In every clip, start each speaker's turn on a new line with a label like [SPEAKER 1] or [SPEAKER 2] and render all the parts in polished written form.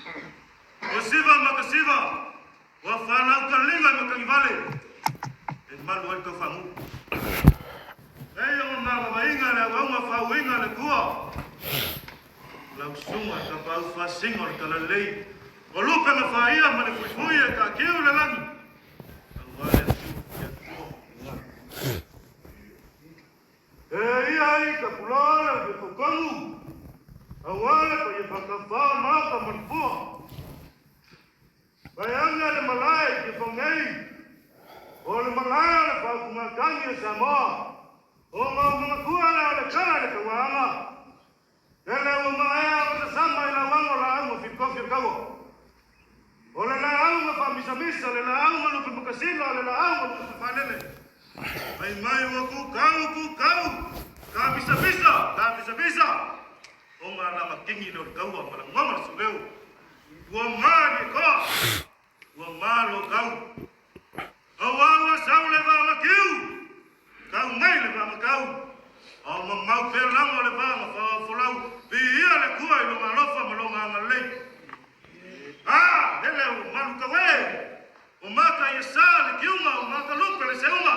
[SPEAKER 1] O Siva ma ka Siva, ua faalaukaliliga i matagivale e malu ai le taufagu. Eia ma magavaiga le auauna faauiga a le Atua, lau susuga i tapaau faasiga o le talalelei, o lupe na faia ma le fuifui e taatiu i le lagi, aua le afio o le Atua ma le finagalo. E ia ai ka puloa le uifautonu, aua le paia faatafa o le Maota ma le Nofoa. Vaeane le malae i Tiafau nei, o le malae o le faautugatagi a Samoa, ona o manatua lea o le tala i le tauaaga, lele ua maea ona sasama i lauaga o laau ma filitofi o le taua. O le laau na faamisamisa, le laau na lupe makasina, o le laau na lupe faalele. Fai mai ua kukau, kukau, tamisamisa, tamisamisa. O ngā lamakini leo le taua ma lagona le suleu. Ua mā ni koa, ua mā lo kau. Aua ua sau le vaa matiu, kau mai le vaa matau. A o mamau pea lago le vaa na faafolau, viia le Atua i lona alofa ma lona agalelei. A, lele ua malu tau e, o mata ia sa le tiuga, o mata lupe le seuga,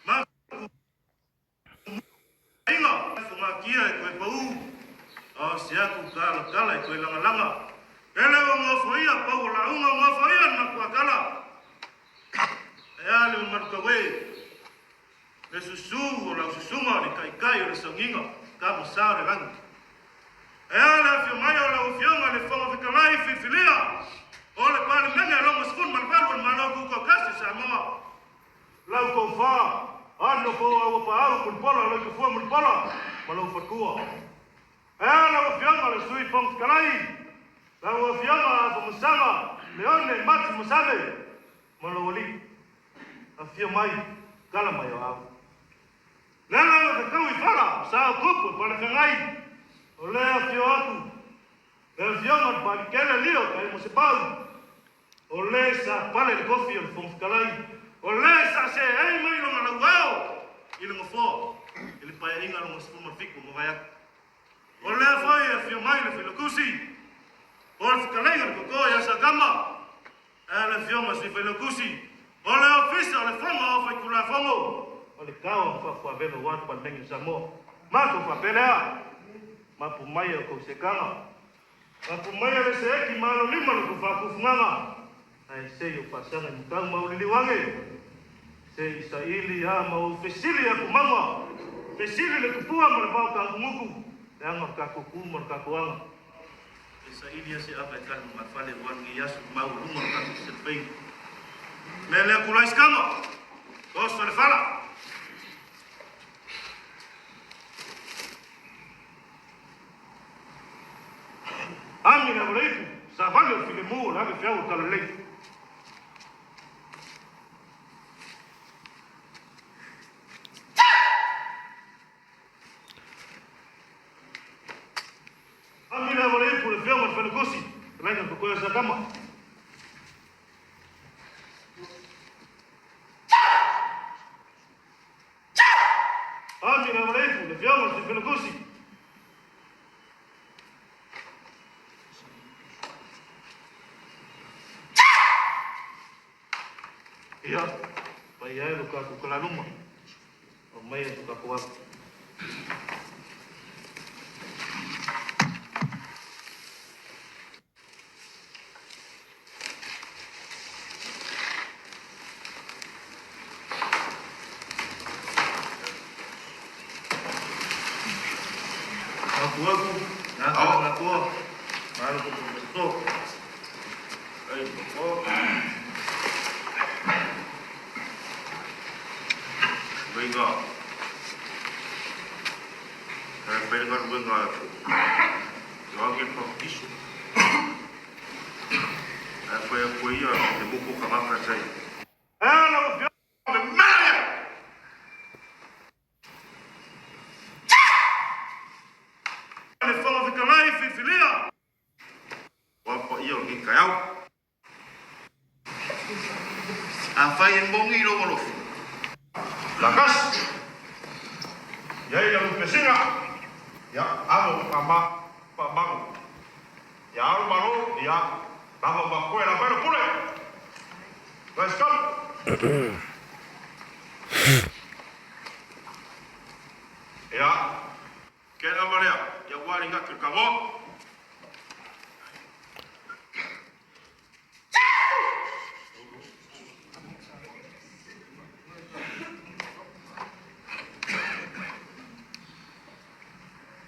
[SPEAKER 1] ma Aiga, fogatia e toe pau, a o se atu talatala e toe lagalaga. Lele ua nofoia pau o lauga, nofoia le matuatala. Ae a le mamalu tau e, le susu o lau susuga o le taitai o le sauniga, tama sa o le lagi. Ae a le afio mai o lau Afioga i le Fofoga Fetalai filifilia o le Palemene a lona 18 o le Malo Tutoatasi o Samoa. Lau tofa, ano po aua paau mulipola loi tafua mulipola ma lou faletua. Ae a lau Afioga le Sui Fofoga Fetalai, lau Afioga Afamasaga Leone Mati Masame ma lou alii. Afio mai, tala mai o au. Lele o te tau i fala, sa o tupu e palefeagai. O le afio atu, le Afioga le Palikele Lio Taimosepau. O le sa pale le kofi o le Fofoga Fetalai, o le sa seei mai lona lauao i le Nofoa i le Paeaiga lona 17 ua mavae atu. O lea foi e afio mai le Failautusi o le Fetalaiga le Toto ia Satama, ae le Afioga i le Sui Failautusi o le Ofisa o le Fono Aoao Faitulafono o le Tao ma Faafuavelo aua le Palemene o Samoa. Matou faapea lea, mapu mai a outou sekaga. Mapu mai a le seeti malo lima le faatufugaga, ae sei o faasaga i matau ma uliliu ane, se i saili a ma ou fesili aku maua, fesili le tupua ma le vao tagugutu, leaga o le tatou tu ma le tatou aga. E saili a se ava e tali ma fale ua alu nei aso mau luga o le tatou selefeina. Mea lea tulai sikama, oso le fala. Agi le Avaleipu, savali o le filemu o le ave feau o le talalelei. Agi le Avaleipu, le feau a le Felekosi, fetalaiga le Totoea Sakama. Agi le Avaleipu, le feau a le Felekosi. Ia, paia e lo tatou kalaluma, aumaia so tatou ava. Aku aku, nā ka ngatoa, malo ko ko Ai ko.
[SPEAKER 2] Venga. E whainga ruenga e ko. Rangi pakiso. E whai a koe ia te moko ka ngaka sei.
[SPEAKER 1] Ae lau Afioga.
[SPEAKER 2] Me mea!
[SPEAKER 1] Le Fofoga Fetalai filifilia.
[SPEAKER 2] Ua paia o lenei taeao. Afai e moni lou alofa.
[SPEAKER 1] Lakas, Ia ia Lupesina.
[SPEAKER 3] Ia amo ma pamango. Ia alo malo.
[SPEAKER 1] Ia, lava ma koe la mai pule. Let's go. Ia, ke na marea, ia wari ngaki ka mo.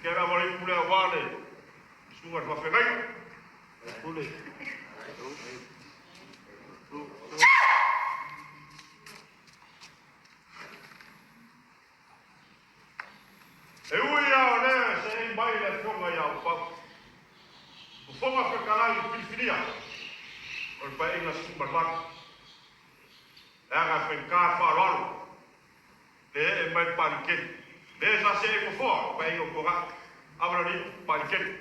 [SPEAKER 1] Ke na mare pule a wale. Sunga fa fegai. Pule. E ui a o lea se ei mai le afioga ia Upau. Fofoga Fetalai i filifilia o le Paeaiga 18. Leaga e faigata faaaloalo le ee mai le Palikeli. Le sa see nofoa le Paeaiga o Tuanai. Ava le alii Palikeli.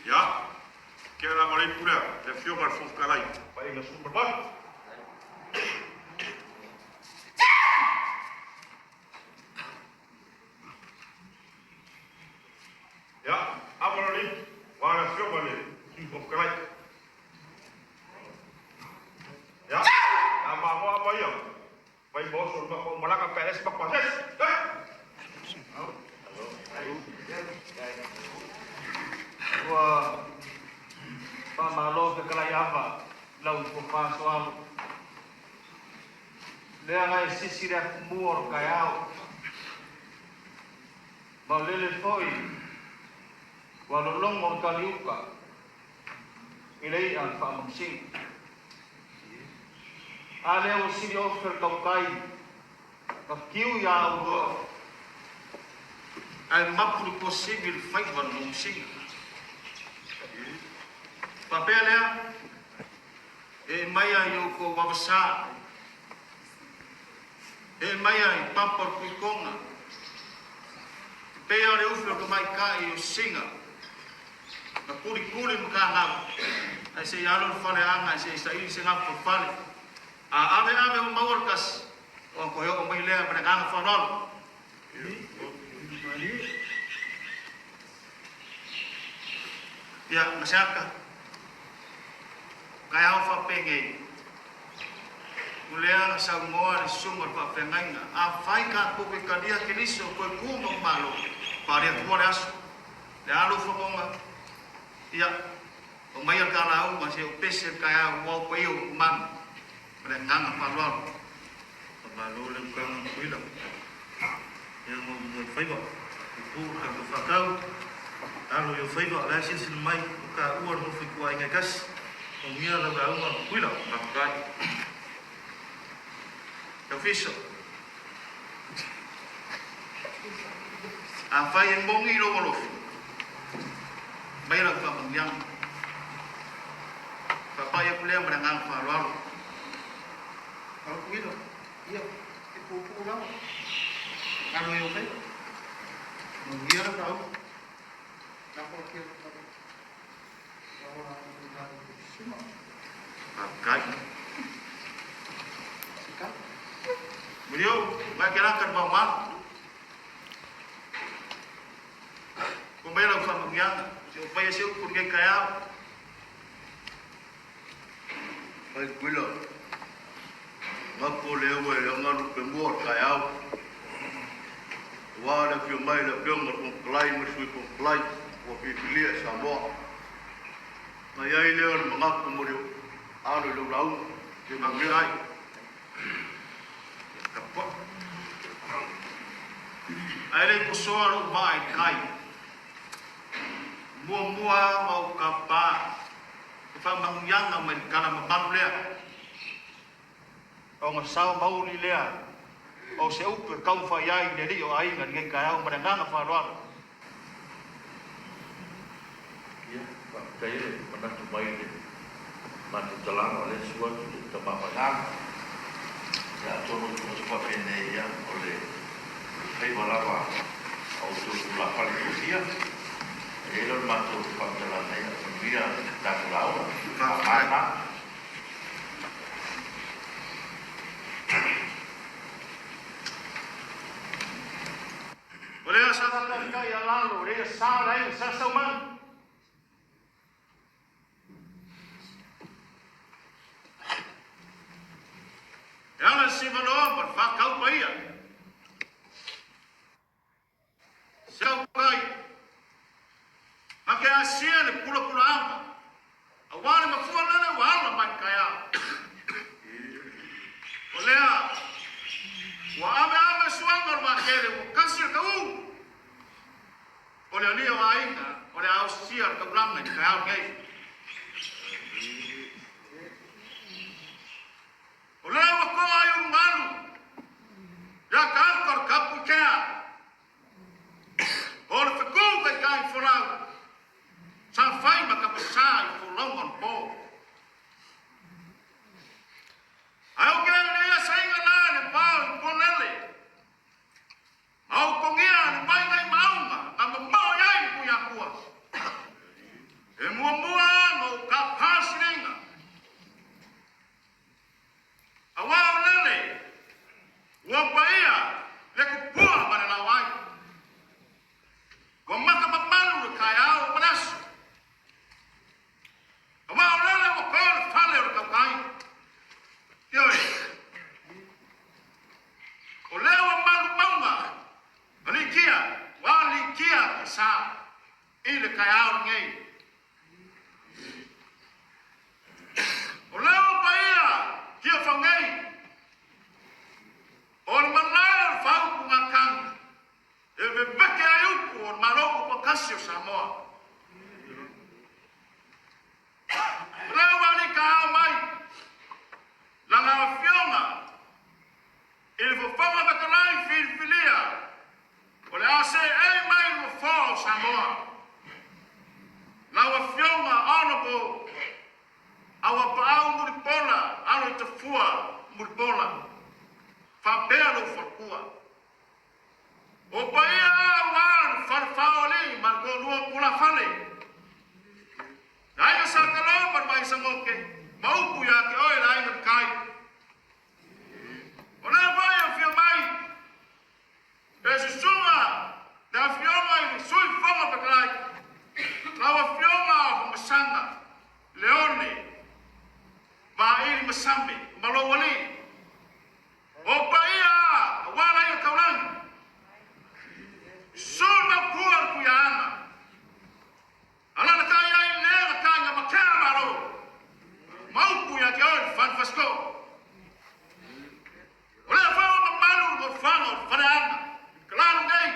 [SPEAKER 1] Ia, ke ala ma le pulea, le afioga i le Fofoga Fetalai, Paeaiga 18. Ia, ava le alii, ua le afioga i le Sui Fofoga Fetalai. Ia, a mamoa ama ia, vai ma oso le mako malaga pe ese mako asesi.
[SPEAKER 3] Ua faamalo fetalai ava lau tofa soalo. Lea gae sisi le afumua o le taeao. Ma o lele foi ua lologo le taliuka i le i'a le faamanusina. A lea ua sili ofe le tautai na tiu iā auloa. Ae mapu le tuasivi i le faiva le logosaga. Faapea lea, ee mai ai i outou avasā, ee mai ai i papa o le tuitoga, e pei o le ufi o le tamaitai o Siga, na tulituli matagau, ae se i alu i le faleaga ae se i saili se gafa fale. A ave ave ua maua le tasi, ona toe oo mai lea ma le agaga faaaloalo. Ia, ma se ata, taeao faapenei, o lea na saunoa le susuga o le faafeagaiga, afai tatou te talia Keriso toe tu ma malo, faale Atua le aso, le a lou fanoga, ia, o mai le talauga se o pese le taeao ua au paia o manu, ma le agaga faaaloalo.
[SPEAKER 1] Faamalo le utaga Tutuila. Ia ma mo faiva. I pu ka ko whakau. Alo i o faiva la silasila mai o ka ua le nofo i kua ingai kasi. O mia lau lauga Tutuila. Faafetai.
[SPEAKER 3] Tau fiso. Afai e moni i lou alofa, mai lau faamanuiaga. Faapai atu lea ma le agaga faaaloalo.
[SPEAKER 4] Au Tutuila, ia, e puupuu lava. Alo i o faiva. Manuia lau lauga.
[SPEAKER 3] Faafetai. Mulio, mai ke laka le maumalo. Ko mai lau faamanuiaga, se o faia se upu lenei taeao.
[SPEAKER 2] Fai Tutuila, gapo le ua e le agalu pe mua o le taeao. Ua le afio mai le afioga i le Fofoga Fetalai ma le Sui Fofoga Fetalai ua filifilia e Samoa. Na i ai lea o le manatu mo le alo i lau lauga. Ia manuia.
[SPEAKER 3] Faafetai. Tapuai. Ae le i tosoa lou vaa i tai. Muamua ma ou tapa se faamanuiaga mai le tala mamalu lea. Ona sao mauli lea o se upu e taumafai ai le alii o aiga i lenei taeao ma le agaga faaaloalo.
[SPEAKER 2] Ia, faafetai le manatu mai i le matou talaga o lea e susu atu le tama faiga. Ia, atonu e tuu atu faapenei, ia, o le faiva lava a outou tulafale tofia. E i ai lea o le matou faamatalaga, ia, manuia le tatou lauga.
[SPEAKER 3] Faafetai.
[SPEAKER 2] Faamama.
[SPEAKER 1] lea sa taitai a lalo, lea sa le aiga Sa Saumanu. E ala le sivaloa ma le whakaupa ia. Saukai. Ma ke asia le pulapula anga. A wā le mafua lele ua ala mai kai a. O lea, ua ave ave suanga o le wakele, ua kasi le kau. O le alia o aiga, o le ausia le kaulanga i le kai au nei. O lea ua koa ai ulugalu, ia ka aka o le kapu i kea. O le feku kai kai folau, sa fai ma kapasa i folauga o le po. Ae o ke le ia sainga la le pao i ponele. Au kongia le mai ngai maunga, nga mamao i ai ku ia kua. E mua mua no ka pasilenga. Aua o lele, ua paia le kupua ma le lauai. Ua maka mamalu le kaeao ma le aso. Aua o lele ua ko le fale o le tautai. Ioe. O lea ua malu maunga, alikia, ua alikia ke sa i le kaeao lenei. O lea ua paia kia whangei. O le malae o le whaupu ngā kanga. E veveke ai upu o le malo o kasi o Samoa. O lea ua ali ka ao mai. Langa afioga i le fofoga fetalai filifilia o le a seei mai le nofoa o Samoa. Lau Afioga Honourable Auapaau Mulipola alo i Tafua Mulipola, faapea lou faletua. O paia aua le falefao alii ma le toalua o Tulafale. Le aiga Sa Kalo ma le Vaisagoke ma upu ia te oe le aiga Matai. O lea foi e afio mai le susuga le afioga i le Sui Fofoga Fetalai, lau Afioga Afamasaga Leone Vaili Masame ma lou alii. O paia aua lai o taulagi, Suna pua le kuiaana, Alalatai ai le gataiga ma kea malo, ma upu ia te oe le fale fasito. O lea foi ua mamalu le nofoaga o le faleaga i le kalalu nei.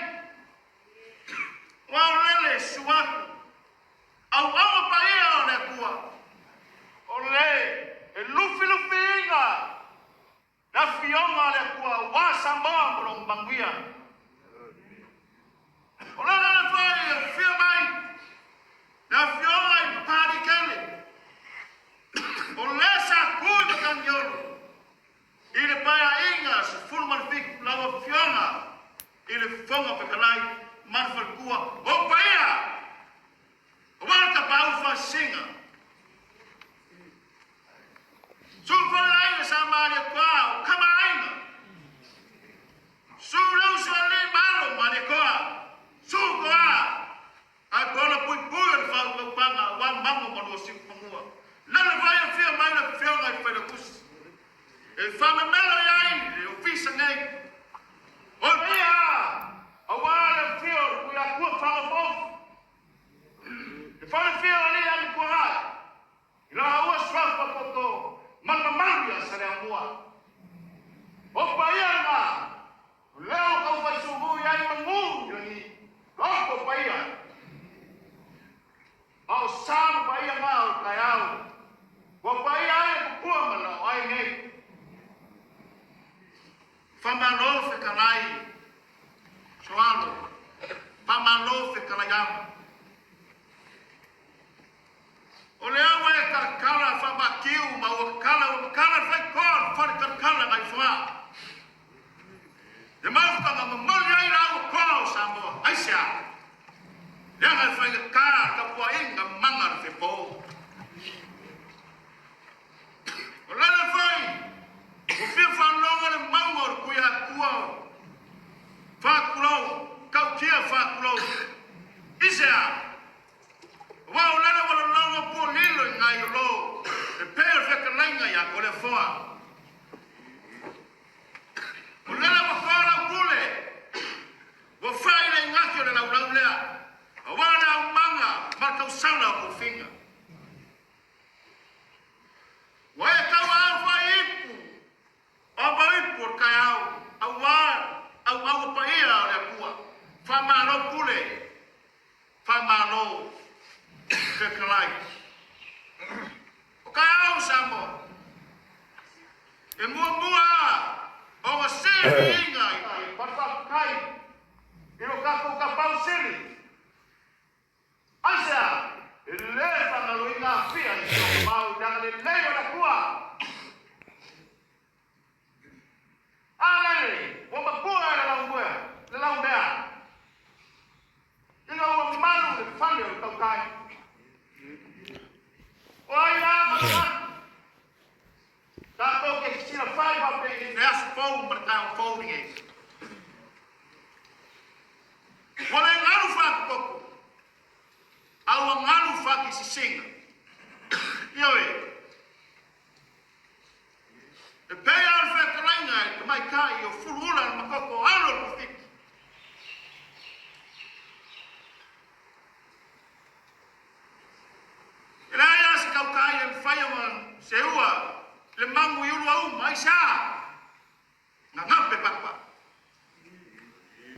[SPEAKER 1] Ua aolele suaku auauna paia o le Atua, o le e lufilufiina le afioga a le Atua aua Samoa ma lona manuia. O lea lava foi e afio mai le afioga i Palikele, o lea sa tu i Matagiolo i le Paeaiga 17 lau afioga i le Fofoga Fetalai ma le faletua o paia aua le tapaau faasisiga. Susu le aiga sa Malietoa o Kamaaiga. Susu le uso a Lee Malo Malietoa. Susu Toa ae pola puipui o le faaukaupanga aua Mango ma lua siufanua. Lele vai afio mai le afioga i Failautusi e faamemelo i ai le ofisa nei. O le paia aua le afio o le Tuiatua Fagafaofi. Le falefia o Alii Amituagai. I la ua suafa poto ma le mamalu ia Saleaaumua. O paia lena, o lea o tau fai sulu i ai manu i lagi, loko paia. A o sa ma paia na o le taeao, ua paia ai le pupua ma le ai nei. Whamalo fetalai, soalo, whamalo fetalai ama. O lea ua e kalakala faamatiu ma ua kala ua makala le faitoa o le fale kalakala nai Fogaa. Le mafuta momoli ai la ua koa o Samoa. Aisea? Leaga e faigata le tapuaiga maga le fepo. O lale foi, ua fia faalogo le mauga o le Tuiatua Faatulou, tautia
[SPEAKER 3] faakulou. I se a? Aua o lele ua lologo pua lilo i ngai o lo e pei o le fetalaiga ia Toleafoa. O lele ua toa lau pule, ua fai le igaki o le laulau lea, aua le aumaga ma le tausala o tofiga. Ua e tauaau foi ipu o mauipu o le taeao, aua auaua paia o le Atua. Faamalo pule, faamalo fetalai. O taeao Samoa, e muamua ona seliina i le faafetai i lo tatou Tapaau Sili. Aisea? E le faagaloina afia i se mau i le agalelei o le Atua. A lele, ua mapua e le laumea, le laumea, ina ua malu le fale o le tautai. O ai la na manatu? Tatou te silafai faapei i le aso fou ma le taeao fou lenei. Ua le galu faatototo, a ua galu faakisisiga. Ioe, e pei lava o le fetalaiga i le tamaitai o Fuluula le Makoko alo o le Kofiti. E leai lava se tautai e mafai ona seua le magu i Uluauma, aisea? Gagape papa.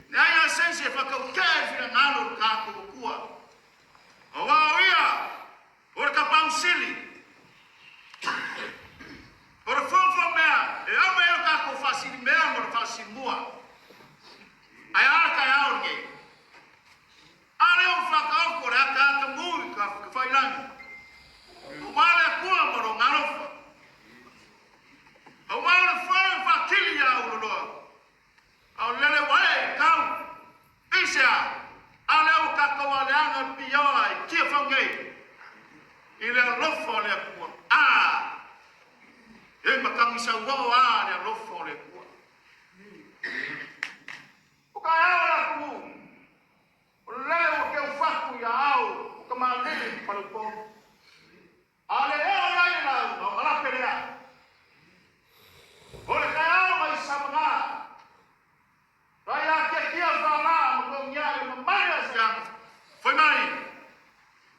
[SPEAKER 3] Leai lava se isi e faatautea i le finagalo o le tatou Atua, aua o Ia o le Tapaau Sili, o le foafoamea e ave ai lo tatou faasilimea ma le faasilimua. Ae a le taeao lenei? A lea ua faataoto le ataata mu i ka tafailagi, aua le Atua ma Lona alofa. Aua o le foe ua faatili ia Uloloa, a o lele ua ee i tau. Aisea? A lea ua tatou aleaga le pioa i Tiafau nei, i le alofa o le Atua. A! E matagi sauoo a le alofa o le Atua. O taeao le atunuu, o lele ua teufatu ia ao o tamalii ma faleupolu. A le oo i ai le lauga o Alape lea, o le taeao mai Samaga, rai atiatia faalaa ma togiai o mamale a Siaga. Fai mai,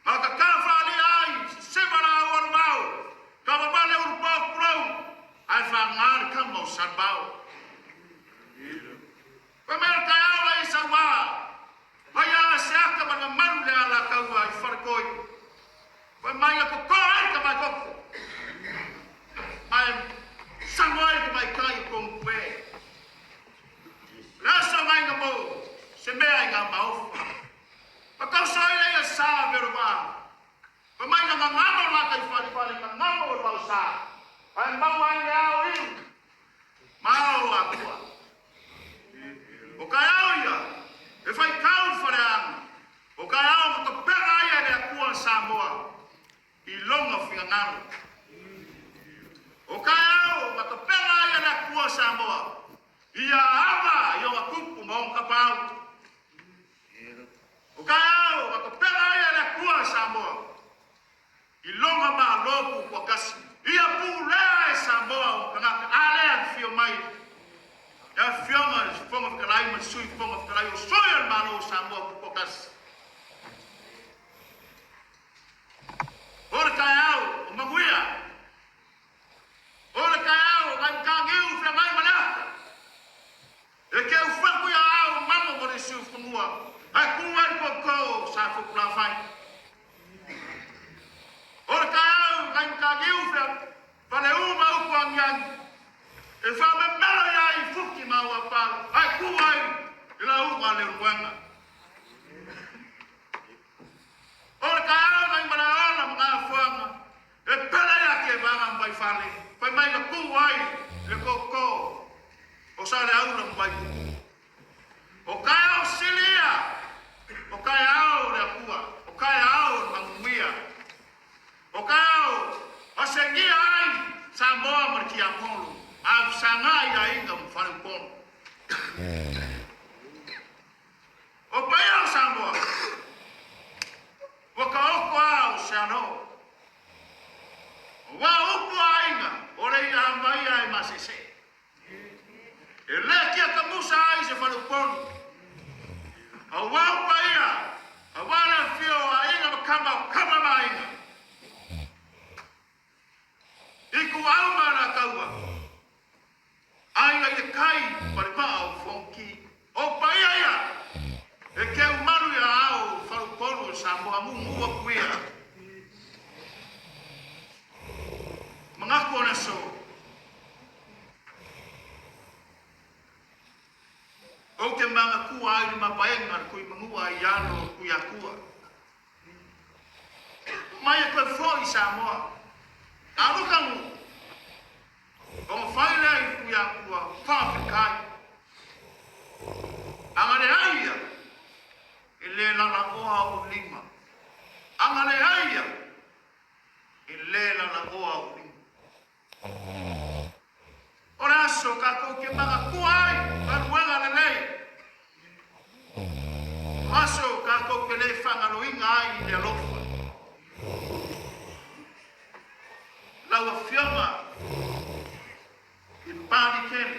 [SPEAKER 3] ma tata faalia ai seseva la au alumao, kavavale ulupao pulou, ae faaga le kama o Salebao. Fai mai o le taeao la i Saua, mai a se ata ma le mamalu le alataua i Faletoi. Fai mai na toto ai ka maikoko, ae sago ai ka maikai o Tongupue. Le aso ngai nga mo se mea i nga maofa. Ma tauso ai lea sa vero vaa. Fai mai na ngangamo la kai fale fale ngangamo o lau sa. Ae mau ai le ao iu. Mao atua. O ka ao ia, e whai kau le whareanga. O ka ao ma tapena ai e le Atua Samoa i longa finagalo. O ka ao ma tapena ai e le Atua Samoa ia ava i ona tupu ma ona tapaau. O ka ao ma tapena ai e le Atua Samoa i lona Malo tutoatasi. Ia pulea e Samoa o tagata a lea afifio mai le Afioga i le Fofoga Fetalai ma le Sui Fofoga Fetalai o sui o le Malo o Samoa tutoatasi. O le taeao o manuia, o le taeao o nai mataniu feagai ma le ata, e teufaku ia ao mamo mo le siufanua, ae tu ai le popo sa Fotulafai. O le taeao nai Mataniu fea Faleu ma upu agiagi e faamemelo ia i fuki ma ua pau ae ku ai i lauga le uluega. O le taeao nai Malaeola ma Gafoaga e pele ia ke vaga ma Vaifale fai mai na ku ai le koko o Saleaula ma Vaitupu. O taeao sili ia, o taeao o le Atua, o taeao o le manuia, o taeao asegia ai Samoa ma le tiapolo, a fesaga i aiga ma faleupolu. O paia o faamumu aku ia. Manatu o le aso. Ou te manatua ai le mavaega a le Tuimanua i alo o Tuiatua. Mai e toe foi i Samoa. Alu tanu. Ona fai lea i Tuiatua, faafetai. Ana leai ia, e le lalaoa ou lima. Ana leai ia, e le lalaoa ou lima. O le aso tatou te manatua ai galuega lelei. O aso tatou te le faagaloina ai i le alofa. Lau Afioga i le Palikene,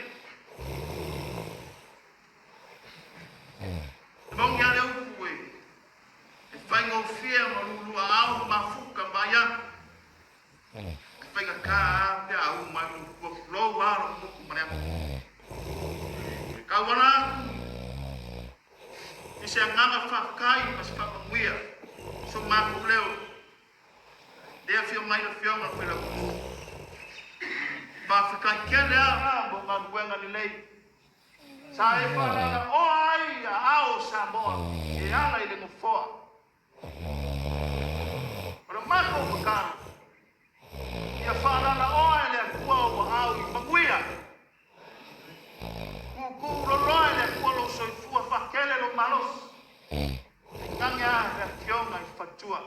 [SPEAKER 3] e moni lava le upu e faigofie ona luuluaao ma mafuta ma aiaku. E faigata a pe a u mai lou tua tulou a lou motu ma le ata. E tauala atu i se agaga faafetai ma se faamanuia so matou leo le afio mai le Afioga Failautusi. Faafetai tele a mo galuega lelei sa e faalalaoa ai aao o Samoa e ala i le nofoa. O le matou tatalo, ia faalalaoa e le Atua ou aao i manuia. Tuutuu loloa e le Atua lou soifua faatele lou malosi. Tainane a le Afioga i le Faletua.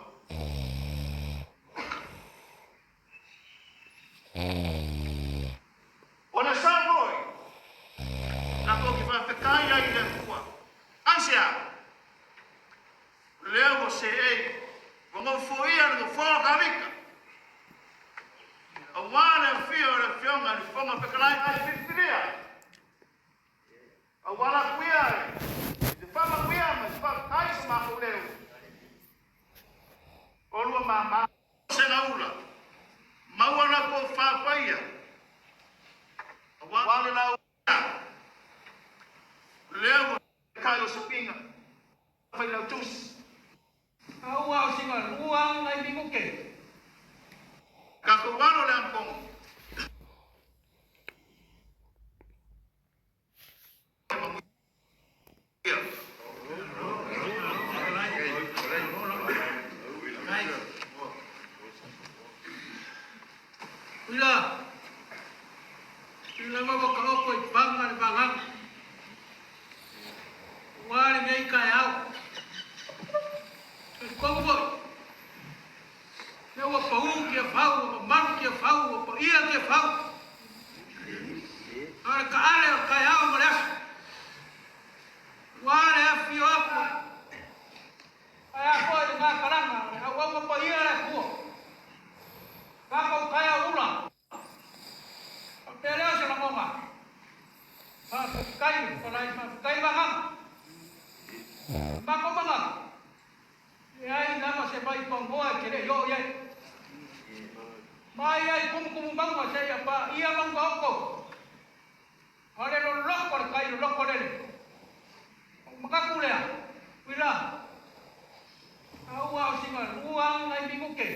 [SPEAKER 3] O le sao foi, tatou te faafetai ai i le Atua. Aisea? O lea ua seei, ua nofoia le nofoa o Tavita, aua le afio o le Afioga i le Fofoga Fetalai filifilia, auala atu ia i se faamanuia ma se faafetai i so matou leo. Oulua mama. Segaula, maua la outou faapaia, aua le lauga lea ua kai o Sapina Failautusi.
[SPEAKER 5] Aua o sina lua nai minuke.
[SPEAKER 3] Tatou alo le anapogi.
[SPEAKER 5] Uila, uila lava ka oko i panga le vagana. Ua lenei taeao. Talitonu foi, lea ua pau Tiafau, ua mamalu Tiafau, ua paia Tiafau. A o le taale o le taeao ma le aso. Ua le afifio atu ae a foi lena talaga o le auauna paia a le Atua. Tatou taeao ula. Faapea lea o se lagona, faafetai Palai, faafetai Vagana. Matou manatu, leai lava se vai paogoa e te le i oo i ai. Mai ai tumutumu mauga seia paia mauga outou. O le loloko le tai loloko lele. O manatu lea, uila, aua o sina lua nai minute.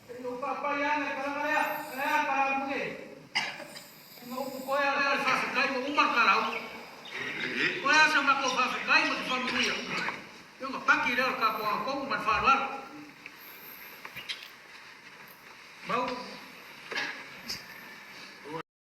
[SPEAKER 5] Se i ou faapai ana i talaga lea, ae a kalamuge. Ina upu koe a le faafetai ua uma le kalau. Koe a sa matou faafetai ma se faamanuia. Ia ona paki lea o le tatou agatonu ma le faaaloalo. Mau.